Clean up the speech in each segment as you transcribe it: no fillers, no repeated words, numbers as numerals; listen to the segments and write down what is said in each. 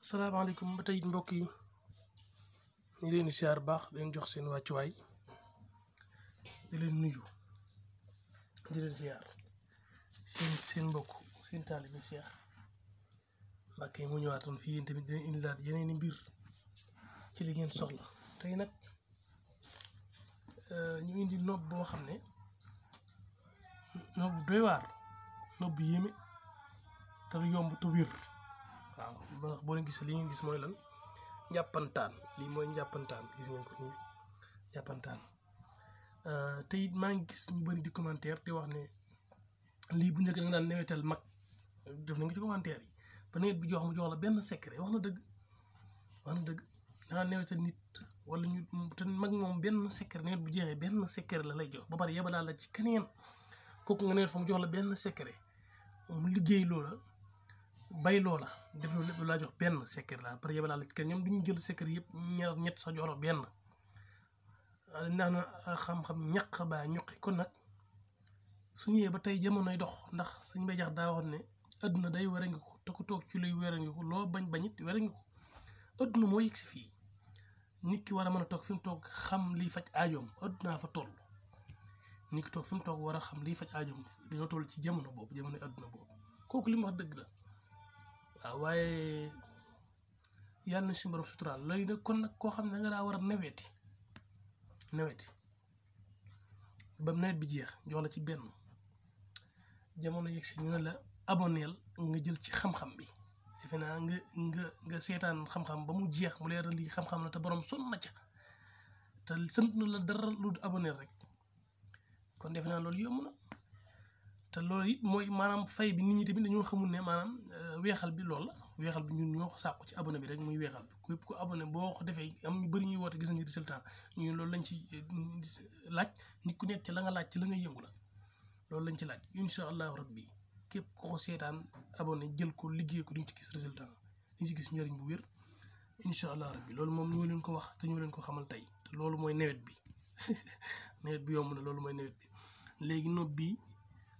asalaamaaleykum ba tey mbokk yi ñu leen di siyaar baax di leen jox seen wàccuwaay di leen nuyu di leen siyaar seen mbokk seen taalibe Cheikh Mbacké mu ñëwaatoon fii yéen tamit dina indilaat yeneen i mbir ci li ngeen soxla tey nag ñu indi nopp boo xam ne nopp doy waar nopp bu yéeme te lu yomb te wér waaw ndax boo leen gisee li ngeen gis mooy lan njàppantaan lii mooy njàppantaan gis ngeen ko nii njàppantaan te it maa ngi gis ñu bëri di commentaire di wax ne lii bu njëkk da nga daan newetal mag def nañ ko ci commentaire yi ba nawet bi jox mu jox la benn secret wax na dëgg da nga newetal nit wala ñu te mag moom benn secret nawet bu jeexee benn secret la lay jox ba pare yebalaal la ci keneen kooku nga nawet fa mu jox la benn secret mu liggéey loola bay loola def loolu lépp laa jox benn secret la pare yebalaal la ci keneen ñoom duñu jël secret yëpp ñaar ñett sax jox la benn naan xam-xam ñaq baa ñuqi kon nag su ñëwee ba tey jamonoy dox ndax suñ bay jax daa waxoon ne adduna day were nga ko te ku toog ci luy were nga ko loo bañ-bañit were nga ko adduna moo yëg si fii nit ki war a mën a toog fi mu toog xam liy faj aajoom addunaa fa toll nit ki toog fi mu toog war a xam liy faj aajoom dañoo toll ci jamono boobu jamonoy adduna boobu kooku li mu wax dëgg la waaw waaye yàlla na suñu borom suturaal looy nag kon nag koo xam ne nga daa war a neweti ba nawet bi jeex jox la ci benn jamono yegg si ñu ne la aboneel nga jël ci xam-xam bi defe naa nga seetaan xam-xam ba mu jeex mu leer lii xam-xam la te borom sonn na ca te sant na la dara lu aboneel rek kon defe naa loolu yomb na te loolu it mooy maanaam fay bi nit ñi tamit dañoo xamul ne maanaam weexal bi loolu la weexal bi ñun ñoo ko sàkku ci abonné bi rek muy weexal bi képp ko abonné boo ko defee am ñu bëri ñuy woote gis nañu résultat ñu loolu lañ ci laaj nit ku nekk ci la nga laaj ci la nga yëngu la loolu lañ ci laaj incha allahu rabbi képp ko ko seetaan abonné jël ko liggéey ko duñ ci gis résultat duñ ci gis njëriñ bu wér incha allah rabbi loolu moom ñoo leen ko wax te ñoo leen ko xamal tey te loolu mooy nawet bi nawet bi yomb na loolu mooy nawet bi léegi nopp bi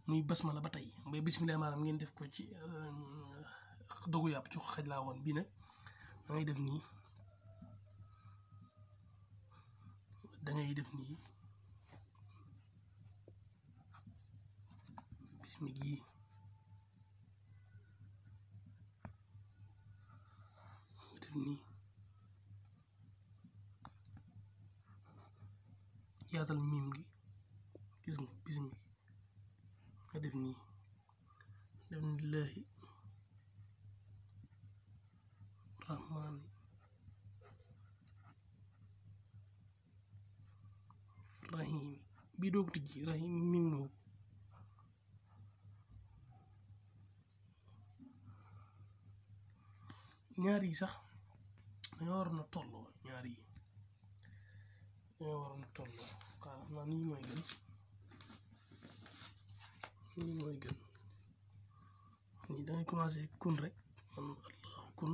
muy basmala ba tey mbay bismillah maanaam ngeen def ko ci dogu yàpp ci xaj laa woon bii nag da ngay def nii bismi gii nga def nii yaatal miim gi gis nga bismi nga def nii def ni laahi rahmaani rahim bii doog tijji rahim miim nga ñaar yi sax dañoo waroon a tolloo ñaar yi dañoo waroon a tolloo xam naa nii mooy gën nii dangay commencé kun rek man allahu kun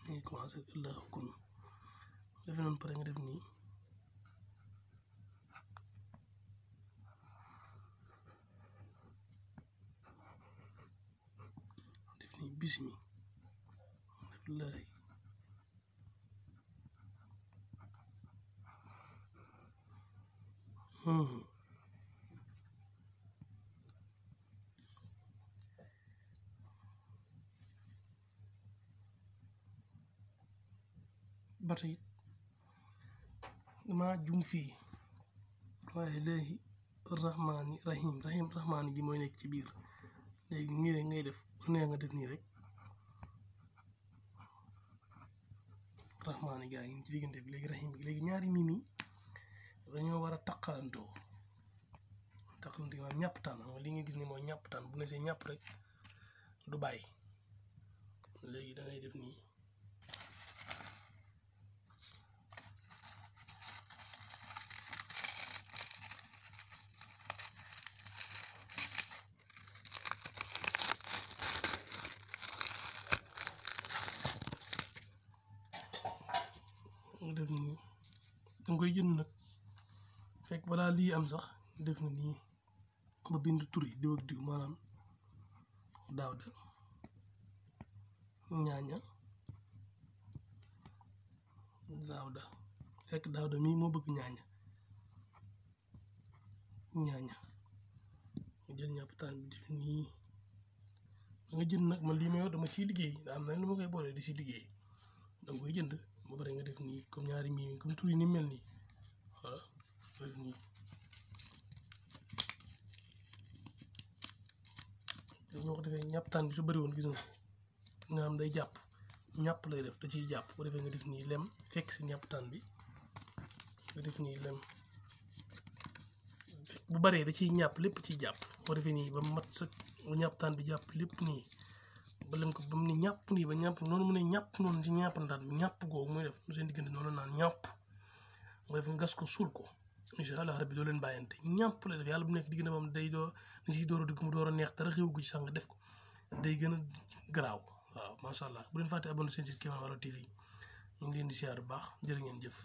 dangay commencé allahu kun defe noonu pare nga def nii bismi wallahi ba tey dama jum fii waaye léegi rahmaani rahim rahmaani ji mooy nekk ci biir léegi nii rek ngay def bu neex nga def nii rek rahmaani gaa ngi ci diggante bi léegi rahim bi léegi ñaari mim yi dañoo war a taqalantoo maanaam ñàpptaan xam nga li nga gis ni mooy ñàpptaan bu ne see ñàpp rek du bàyyi léegi da ngay def nii def nii danga koy jënd nag fekk balaa lii am sax def na nii ba bind turi diw ak diw maanaam Daawda ñaaña daawda fekk daawda mii moo bëgg ñaaña jël ñàppataan bi def nii da nga jënd nag man lii ma yor dama ciy liggéey daa am na lu ma koy boole di si liggéey danga koy jënd ba pare nga def nii comme ñaari mii comme tur yi ni mel nii voilà def nii ñoo ko defee ñàppataan bi su bëri woon gis nga xam day jàpp ñàpp lay def da ciy jàpp bu defee nga def nii lem fekk si ñàppataan bi nga def nii lem bu baree da ciy ñàpp lépp ciy jàpp boo defee nii ba mat sa ñàppataan bi jàpp lépp nii ba lem ko ba mu ne ñàpp nii ba ñàpp noonu mu ne ñàpp noonu ci ñàppantaan bi ñàpp googu muy def seen diggante noonu naan ñàpp nga def gas ko suul ko incha allah rabbi doo leen bàyyante ñàpp lay def yàlla bu nekk diggante moom day doo da ciy door a dugg mu door a neex dara xew gu ci sax nga def ko day gën a garaaw waaw macha allah bu leen fàtte abonné seen site Kéwoulo TV ñu ngi leen di siyaar bu baax jërë ngeen jëf